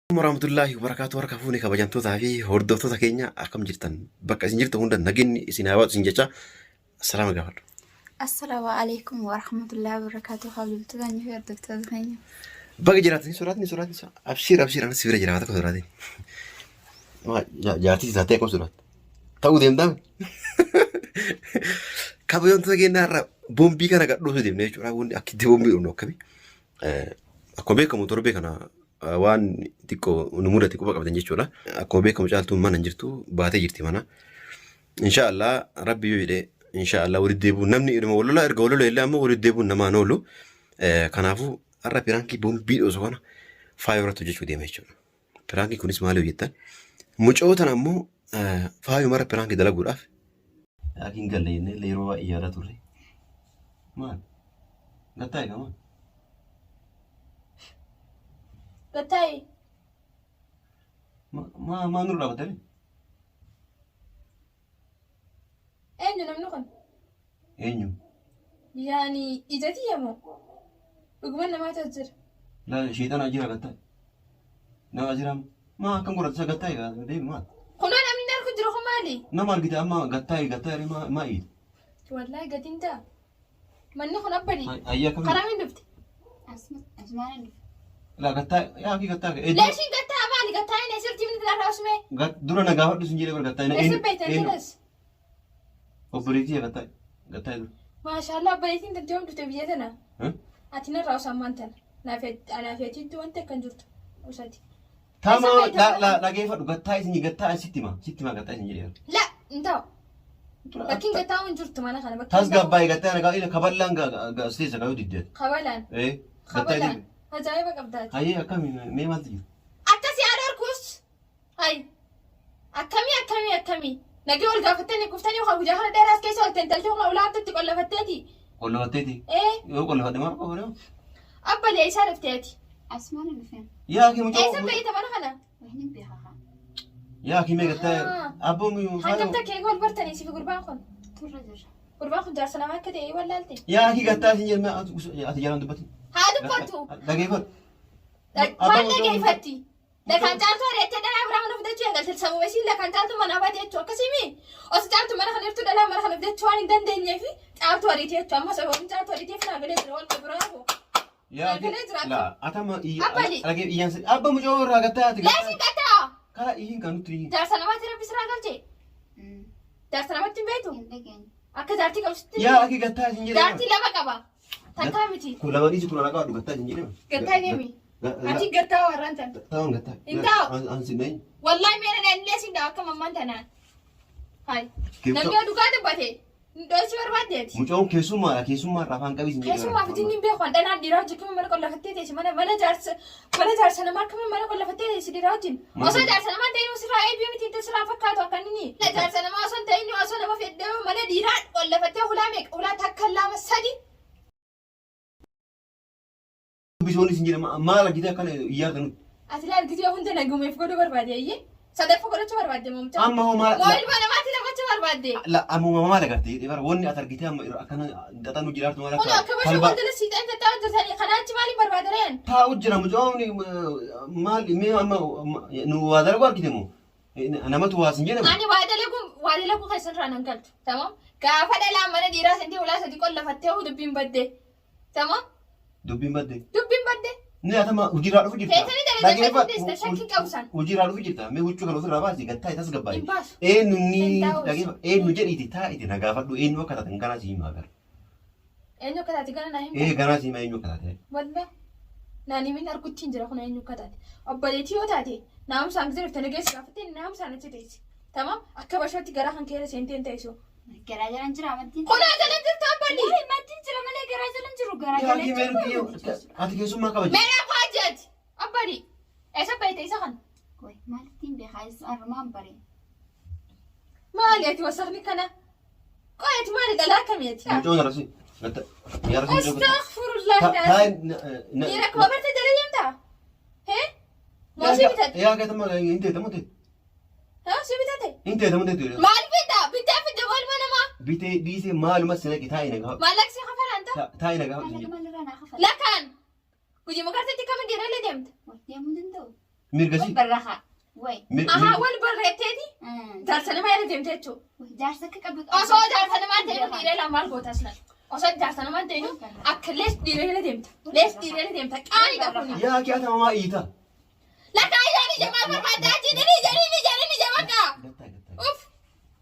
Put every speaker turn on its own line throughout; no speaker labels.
Warahmatullahi wabarakatuh. Harka fuune kabajamtootaa fi hordoftoota keenya, akkam jirtan? Bakka isin jirtan hunda nageenyi isin haa baatu isin jecha salaama gaafadhu.
Assalaamu alaikum warahmatullahi wabarakatuh. Kabajamtoota keenya fi hordoftoota keenya.
Baga jiraatanii sodaatin sodaatin abshiir abshiir, anas bira jiraata akka sodaatin. Jaartii taatee akkam sodaatta? Ta'uu deemtaa? Kabajamtoota keenya, irra boombii kana gadhuusu deemne jechuudha. Wanni akka itti boombii dhumnu akkami? Akkuma beekamu torbee kana waan xiqqoo nu mudate quba qabdan jechuudha. Akkuma beekamu Caaltuun mana hin jirtu, baatee jirti mana. Insha Allah Rabbi yoo jedhe, insha Allah walitti deebi'uun namni ilma wal lola erga wal lola illee ammoo walitti deebi'uun namaan oolu. Kanaafuu har'a piraankii boombii dhoosu kana faaya irratti hojjechuu deema jechuudha. Piraankii kunis maal hojjettan? Mucoo tana ammoo faayuma irra piraankii dalaguudhaaf. Yaakiin galle jennee illee yeroo baay'ee yaadaa turre. Maal? Gattaa egaa maal?
Gattaa'e.
Maa maa nurra dhaabattanii?
Eenyu namni kun?
Eenyu?
Yaani ija tiyya moo? Dhuguman namaatu as jira.
Laa, sheexana jira, gattaa. Nama jira, maa akkam godhata isa? Gattaa egaa deemi, maal?
Kunoo namni inni arku jiru kun maali?
Nama argite amma gattaa gattaa jedhee maa maa iyyita?
Wallaahi gatiin ta'a. Manni kun abbali.
Ayyaa akkamii?
Karaa min dhufte?
Asumaan hin dhufe.
Laa, gattaa yaa fi gattaa.
Leeshiin gattaa maali? Gattaa inni asirratti himni irraa usmee.
Dura na gaafadhu sin jedhee bara gattaa.
Eessa beektan jiras?
Obboleettii gattaa gattaa dura.
Maashaallah, obboleettiin tante yoom dhufte biyya tana? Ati narraa usammaan tana. Naaf atiitti wanti akkan jirtu usati.
Tama
Eessa beektan?
La la, dhageeffadhu, gattaa isin gattaa sitti hima, sitti hima, gattaa isin jedhee.
La, hin ta'u. Bakkiin gattaa hin jirtu mana kana. Bakkiin
Tasgabbaa'e, gattaa na gaa'ila kaballaan seessa kaayuu diddeet.
Kabalaan.
Ee, gattaa
Kabalaan.
isin.
Ajaa'iba qabdaati.
Hayyee, akkami, mee maaltu jira?
Akkasii haadha harkuus. Hay. Akkamii akkamii akkamii. Nagee ol gaafattanii kuftanii yookaan guyyaa kana dheeraas keessa ol tentaltee yookaan ulaa itti qollafatteeti.
Qollafatteeti.
Ee.
Yoo qollafadhe maal qofa?
Abbalee, isaa dhuftee ati?
Asumaan hin dhufe.
Yaa kee mucoo.
Eessa beeyta mana kana?
Wahni beekaa.
Yaa kee mee gattaa
Ahaa.
abboo mi
Hangam takka eeguu wal bartanii sifi gurbaan kun?
Turre jirra.
Gurbaan kun jaarsa namaa akka ta'e wallaalte.
Yaa kee gattaa isin jedhame, ati jalaan dubbatin.
Haa dubbatu.
Dhageeffadhu.
Maal dhageeffatti? Lakaan Caaltuu ari'attee dhalaa biraa mana fidachuu eegalte. Sababa isiin lakaan Caaltuu manaa baate jechuu akkasii. Osoo Caaltuu mana kana jirtu dhalaa mana kana fidachuu waan hin dandeenyeef Caaltuu ari'ite jechuu. Amma sababni Caaltuu ari'iteef naa galee jira, wal biraa.
Yaa
Naa galee jira.
La atama
Abbali.
dhagee iyyaan abba mucoo irraa gattaa ati gattaa.
Leeshin gattaa.
Karaa iyyiin kan nutti iyyiin.
Jaarsa namaatti Rabbi siraa galche. Jaarsa namatti hin beektu.
Hin dhageenye.
Akka jaartii qabsitti.
Yaa akii gattaa isin jedhee.
Jaartii lama qaba. Takkaa miti.
Kun lama dhiisi, kun alaqa gattaa isin jedhee.
Gattaa deemi. Ati gattaa warraan tan.
Ta'uun gattaa.
Hin taa'u.
An si neenyu.
Wallahi meera na illee sin dha'a akka mammaan tanaan. Hai. Namni yoo dhugaa dubbate dhoosii barbaaddeeti.
Mucoon keessummaadha, keessummaa irraa afaan qabii isin jedhee.
Keessumaa fitiin hin beeku, dhalaan dhiiraa hojii akkamiin mana qollafattee teessi? Mana jaarsa namaa akkamiin mana qollafattee teessi dhiiraa wajjin? Osoo jaarsa namaa ta'in sirraa eebii miti, inta sirraa fakkaatu akka inni jaarsa namaa osoo hin ta'in, osoo nama fedhee mana dhiiraa qollafattee hulaa meeqa, hulaa takka, lama, sadi.
Dubbisuun isin jedhe, maal argitee akkana iyyaa nutti?
Ati laal, gisee hunda nagumeef godhuu barbaade, ayyee sadaffaa godhachuu barbaadde moomcha.
Amma hoo maal?
Moo ilma namaatti taphachuu barbaadde?
La, amma maal agartee jedhee bara wanni ati argitee amma irra akkana xaxanuu jiraartu maal?
Kun akka bashoo wanta siixan tattaa'u jirtanii kanaa achi maaliin barbaada reen?
Taa'u jira mucoon, maal mee amma nu waa dalagu argite moo namatu waa sin jedhamu?
Ani waa dalaguu keessan irraa nan galchu. Tamam. Gaafa dhalaan mana dhiiraa seentee ulaa sadi qollafattee hoo dubbiin badde. Tamam.
Dubbiin badde.
Dubbiin badde.
Ni atama hojiirraa dhufu jirta.
Teessanii dalagee dhiista, shakkiin qabu san.
Hojiirraa dhufu jirta. Mee huccuu kana ofirraa baasi, gattaa tas gabbaa'e.
Hin baasu.
Eenyu ni
Hin taa'us.
dhageeffa, eenyu jedhiiti taa'iti na gaafadhu, eenyu akka taatan ganaa si himaa gara.
Eenyu akka taate gana naa himta.
Ee, ganaa si himaa eenyu akka taate.
Walla. Naan himin, argutti hin jira kun eenyu akka taate. Obboleettii yoo taate naamusaan gisee dhufte nageessi gaafattee naamusaan achi teessi. Tamam, akka bashootti garaa kan keessa seentee hin teessu.
Garaa jalan jira amantiin.
Kunoo jala jirtu abballi.
Wayi, mantiin jira malee garaa jalan jiru. Garaa
Yaa
jala
kee
jechuun
meeru ati keessummaa kabaji.
Meeraa kaajeeti. Abballi. Eessa bayte isa kana?
Wayi, maalittiin beekaa, armaan bare.
Maali ati wasakni kana? Qoy, ati maali, dhalaa akkamii ati?
Mucoon arasi. Gatta. Yaa rasi mucoo gatta.
Astaghfirullah.
Taa'e.
Dhiira akkuma barte jala deemtaa? Hee? Moo si bitate?
Yaa gatama hin teetamu teetu.
Haa, si bitate?
Hin teetamu teetu.
Maal fida? Bitee fidde walma namaa?
Bitee dhiisee maaluma si naqi, taa'e na gaafadhu.
Maallaqsi si kafalaan ta'a?
Taa'e na gaafadhu.
Maallaqa maalirraa naa kafala?
Lakaan. Guyyaa makarteetti kamiin dhiira illee deemta?
Wayi, deemuu danda'u.
Mirga
Wal
si.
barraa haa. Way.
Ahaa wal barreetteeti jaarsa namaa irra deemte jechuudha.
Jaarsa akka qabu.
Osoo jaarsa namaa ta'e dhiira lama maal goota aslan? Osoo jaarsa namaa ta'e akka lees dhiira irra deemta. Lees dhiira irra deemta. Qaaniidha kuni.
Yaa kee ata mamaa iita.
Lakka ayyaan ija maal barbaaddaa jedhanii jedhanii jedhanii ija bakka.
Gattaa gattaa.
Uff.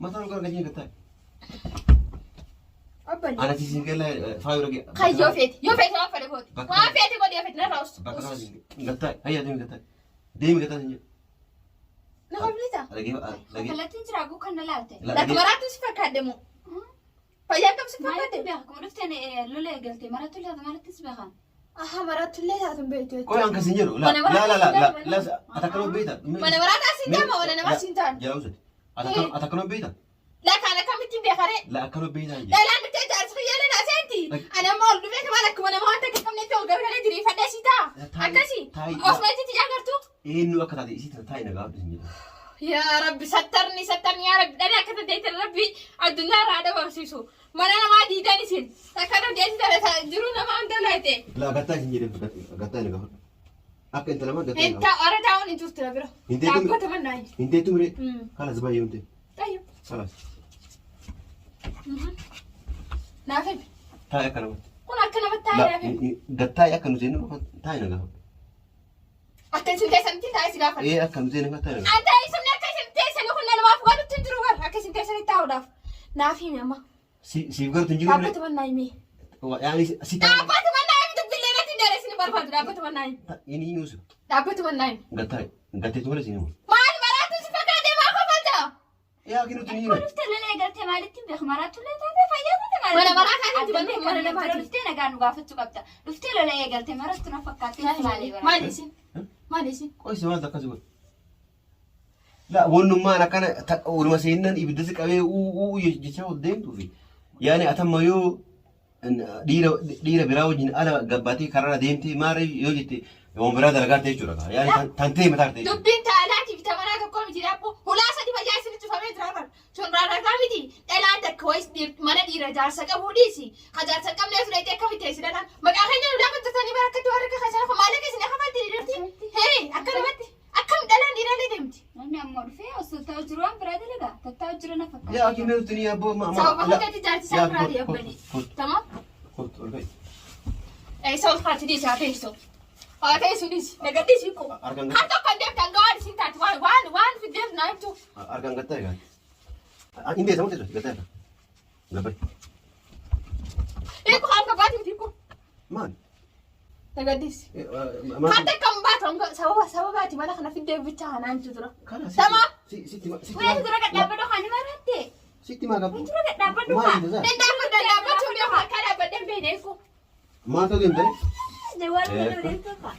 Mataa nu gargajiin gattaa.
Abbali.
Ana si gala faayu rage.
Kan yoo feete yoo feete waan fedhe gooti.
Bakka-
Waan feete godhi yoo feete narraa ustu.
Bakka kana siin gattaa. Hayya deemi gattaa. Deemi gattaa siin jedhu.
Na hojjeta.
Dhagee dhagee.
Kallattiin jira abuu kan na laalte.
Lakka maraatu si fakkaadde moo? Fayyaa kam si
Maalitti
fakkaadde?
beeka? Kuma dhufteen lola eegalte marattu laata maalittis beeka?
Aha maraatu illee taatu hin beektu
Qoy
jechuudha.
an kasin jedhu. La la la la la la ata kana beekta.
Mana maraataa siin taama mana namaa siin taana.
Jala usati. Ata kana beekta.
Lakkaan akkamittiin beekaree?
La akkana beekta jedhu.
Dhalaan dhuftee jaarsa fayyaalee naa seenti. Ani amma ol dhufee kamaan akkuma nama wanta akka qabnetti ol garagalee diriirfadhee sii ta'a. Akkasi. Osuma itti tijaa gartuu.
Eenyu akka taate isii tana taa'i na gaafadhu siin jedhu.
Yaa Rabbi sattarni sattarni yaa Rabbi dhala akka dandeettan Rabbi addunyaa irraa dhabamsiisu. Mana namaa diidan isin. Takka dandeetti dhala jiru nama hunda laate.
La gattaa siin jedhe gattaa na gaafadhu. Akka intala maa gattaa na
Hin
gaafadhu.
taa'u ara taa'uun hin jirtu na bira.
Hin teettu
Dhaabbata mannaa hin.
Hin teettu miree. Kalas baay'ee hin teettu.
Tayyoo.
Kalas.
Naaf himi.
Taa'i akka namatti.
Kun akka namatti taa'ee naaf himi.
Gattaa'i akka nu seennu taa'i na gaafadhu.
Akka isin teessanitti taa'ee si gaafadha.
Ee akka nu seennu taa'i na gaafadhu.
Anta isin akka isin teessanii kun namaaf galutti hin jiru bara akka isin teessanii taa'uudhaaf. Naaf himi amma.
Siif galuutu hin jiru miree.
Dhaabbata mannaa himi.
Yaani si taa'e.
Dhaabbata mannaa himi dubbillee natti hin dheeressin hin barbaadu dhaabbata mannaa himi.
Inni yuusu.
Dhaabbata mannaa himi.
Gattaa'i. Gatteetu malee siin himu.
Maal maraatu si fakkaatee maa kofalta?
Yaa kinuutu ni
Kuma
himu.
dhuftee lola eegalte maalitti beeka? Marattu illee taate fayyaa taate maalitti?
Mana maraataa miti, manni mana namaati.
Dhuftee nagaa nu gaafachuu qabda. Dhuftee lola eegalte marattu na fakkaatee maali bara?
Maal isin? Maal isin?
Qoysi maaltu akkas godhe? La wannummaan akkana waluma seennan ibidda si qabee uu uu jechaa ol deemtuufi. Yaani atamma yoo dhiira dhiira biraa wajjin ala gabbaatee karaarra deemtee maarree yoo jette waan biraa dalagaarte jechuudha. Yaani tantee mataa jechuudha.
Dubbiin taalaatiif tamanaa tokko miti dhaabbu. Hulaa sadi fayyaa isin cufamee jira bara. Sun raaragaa miti. Dhalaan takka wayis mana dhiira jaarsa qabuu dhiisi. Ka jaarsa hin qabnee fudhatee akka bitee si dhalaan. Maqaa keenya nu gaafa turtanii bara akkatti warra akka keessan maallaqa isin akka falti dhiirti. Hee akka namatti akkam dhalaan dhiirallee deemti.
Namni ammoo dhufee osoo taa'u jiru waan biraa dalagaa. Tattaa'u jiru na fakkaata.
Yaa kinuutu ni abboo ma
Sababa hundatti jaarsi isaa biraa deebbani. Tamam?
Kottu ol ka'i.
Eessa ol kaati dhiisi haa teessu. Haa teessu dhiisi. Nagadhiisi hiikoo.
Argan
Har tokko hin deemtan gawaan isin taati waan waan waan fiddeef naa himtu.
Argan gattaa egaa. Hin deessa murteessu gattaa egaa. Gabbai.
Hiikoo harka baati miti hiikoo.
Maal?
Nagadhiisi.
Maal?
Har takka hin baatu hanga sababa sababaati mana kana fiddeef bicha hanaan jira.
Kana
Tamam.
sitti
Wayii dura gad dhaabbadhu kan maratte.
sitti maa qabdu?
Wayii dura gad dhaabbadhu
Maal
kaa.
hin tasaa?
Danda'amu danda'amu beeku akka dhaabbadheen beekne hiikoo.
Maal ta'uu deemtani?
Jawaar mana deemtu kaa.